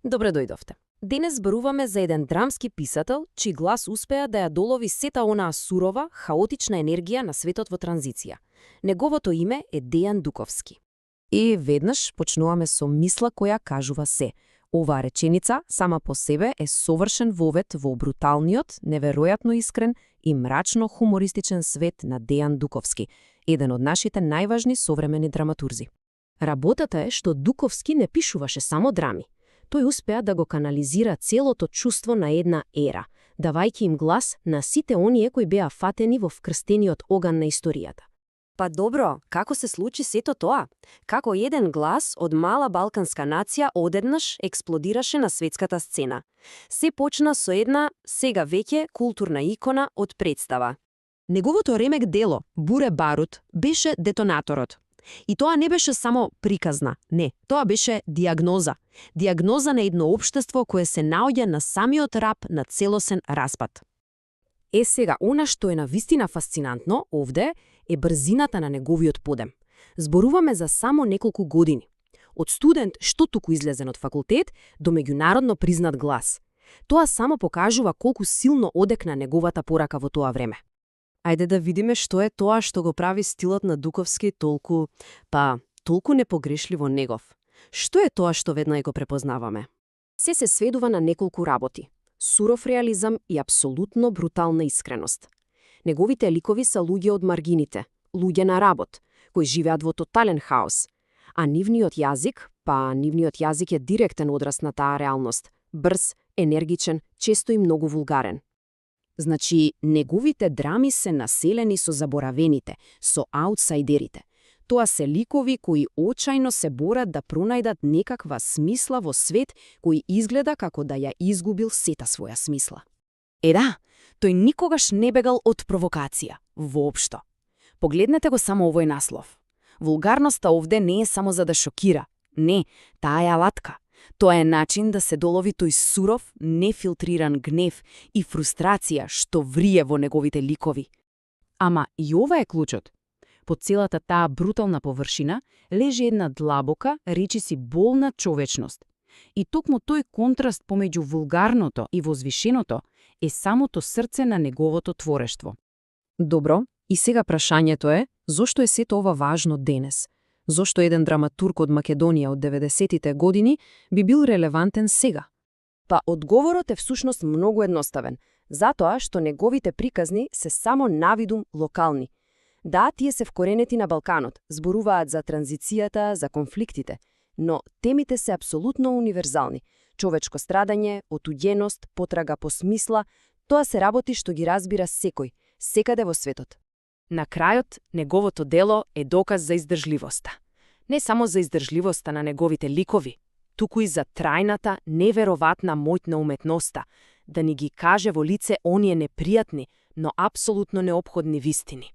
Добре дојдовте. Денес зборуваме за еден драмски писател, чиј глас успеа да ја долови сета онаа сурова, хаотична енергија на светот во транзиција. Неговото име е Дејан Дуковски. И веднаш почнуваме со мисла која кажува се. Оваа реченица сама по себе е совршен вовед во бруталниот, неверојатно искрен и мрачно хумористичен свет на Дејан Дуковски, еден од нашите најважни современи драматурзи. Работата е што Дуковски не пишуваше само драми. Тој успеа да го канализира целото чувство на една ера, давајќи им глас на сите оние кои беа фатени во вкрстениот оган на историјата. Па добро, како се случи сето тоа? Како еден глас од мала балканска нација одеднаш експлодираше на светската сцена? Се почна со една, сега веќе, културна икона од представа. Неговото ремек дело, Буре барут, беше детонаторот. И тоа не беше само приказна, не, тоа беше диагноза. Диагноза на едно општество кое се наоѓа на самиот раб на целосен распад. Сега, она што е навистина фасцинантно овде е брзината на неговиот подем. Зборуваме за само неколку години. Од студент што туку излезен од факултет до меѓународно признат глас. Тоа само покажува колку силно одекна неговата порака во тоа време. Ајде да видиме што е тоа што го прави стилот на Дуковски толку непогрешливо негов. Што е тоа што веднај го препознаваме? Се сведува на неколку работи. Суров реализам и апсолутно брутална искреност. Неговите ликови се луѓе од маргините, луѓе на работ, кои живеат во тотален хаос. А нивниот јазик е директен одраз на таа реалност. Брз, енергичен, често и многу вулгарен. Значи, неговите драми се населени со заборавените, со аутсайдерите. Тоа се ликови кои очајно се борат да пронајдат некаква смисла во свет кој изгледа како да ја изгубил сета своја смисла. Тој никогаш не бегал од провокација, воопшто. Погледнете го само овој наслов. Вулгарноста овде не е само за да шокира. Не, таа е алатка. Тоа е начин да се долови тој суров, нефилтриран гнев и фрустрација што врие во неговите ликови. Ама и ова е клучот. Под целата таа брутална површина лежи една длабока, речиси болна човечност. И токму тој контраст помеѓу вулгарното и возвишеното е самото срце на неговото творештво. Добро, и сега прашањето е, зошто е сето ова важно денес? Зошто еден драматург од Македонија од 90-тите години би бил релевантен сега? Па одговорот е всушност многу едноставен, затоа што неговите приказни се само навидум локални. Да, тие се вкоренети на Балканот, зборуваат за транзицијата, за конфликтите, но темите се апсолутно универзални. Човечко страдање, отуѓеност, потрага по смисла, тоа се работи што ги разбира секој, секаде во светот. На крајот, неговото дело е доказ за издржливоста. Не само за издржливоста на неговите ликови, туку и за трајната, невероватна моќ на уметноста, да ни ги каже во лице оние непријатни, но апсолутно неопходни вистини.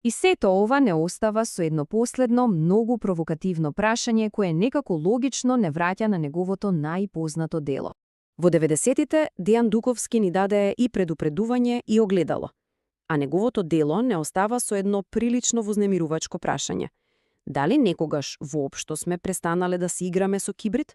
И сето ова не остава со едно последно, многу провокативно прашање кое некако логично не враќа на неговото најпознато дело. Во 90-тите Дејан Дуковски ни даде и предупредување и огледало. А неговото дело не остава со едно прилично вознемирувачко прашање. Дали некогаш воопшто сме престанале да се играме со кибрид?